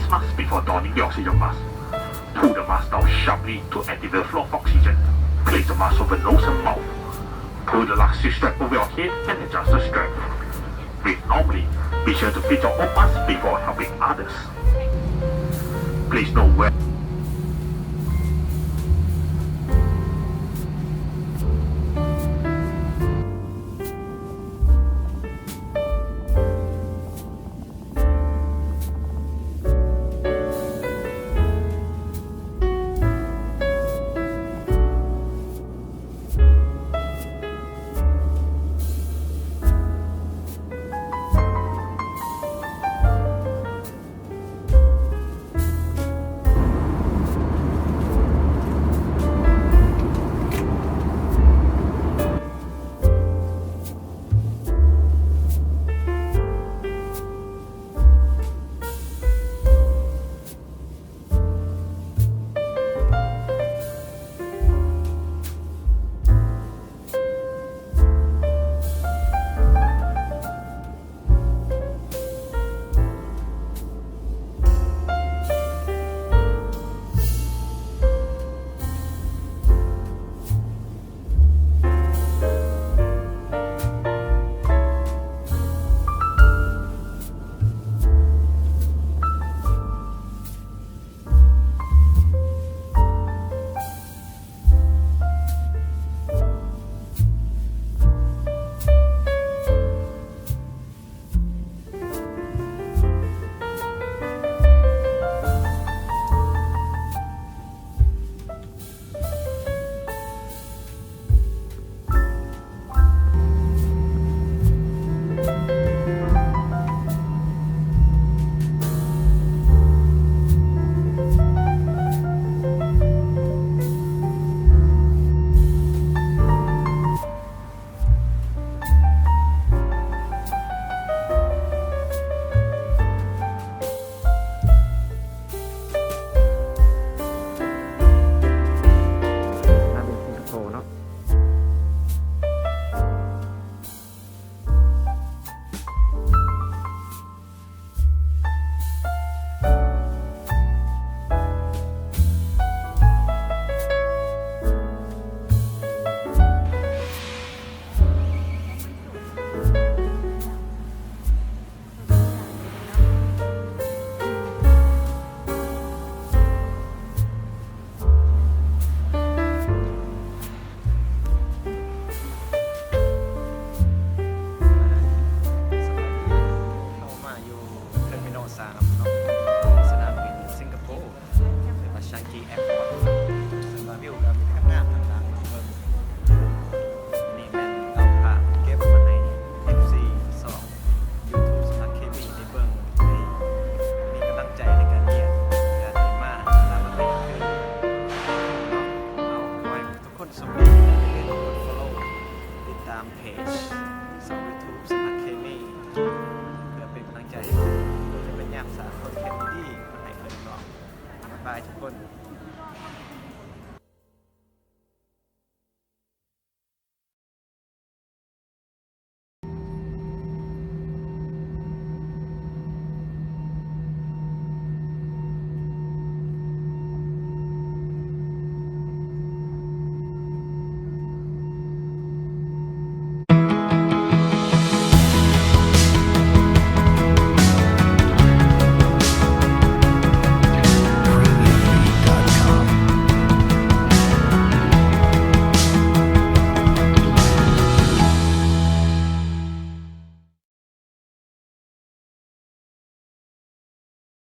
Mask before donning the oxygen mask. Pull the mask down sharply to activate the flow of oxygen. Place the mask over nose and mouth. Pull the elastic strap over your head and adjust the strap. Breathe normally. Be sure to fit your own mask before helping others. Please note whereມາເປັນສິງກະໂປເນາະ. ເຂົ້າມາຢູ່ເທີມິນອລສາມເນາະ ສະໜາມບິນສິງກະໂປ ຫຼືວ່າ Changi Airport ເຊິ່ງວ່າວິວກໍມີທັງງາມທັງດັງເບິ່ງ. ນີ້ແມ່ນເອົາພາບເກັບມາໃຫ້ເອັຟຊີຊ່ອງ YouTube ສຳນັກເຄມີໄດ້ເບິ່ງ ໄດ້ມີກຳລັງໃຈໃນການຮຽນ ການໄດ້ມາລາວມາເປັນຄືເນາະ. ເອົາ ຂໍໃຫ້ທຸກຄົນໂຊກດີ ຢ່າລືມກົດ follow ຕິດຕາມເພຈ ຊ່ອງ YouTube ສຳນັກເຄມີ ເພື່ອເປັນກຳລັງໃຈໃຫ້ ເພື່ອໄດ້ພະຍາຍາມສ້າງຄອນເທັນດີໆມາໃຫ້ເພິ່ນເນາະ. ບາຍບາຍທຸກຄົນ.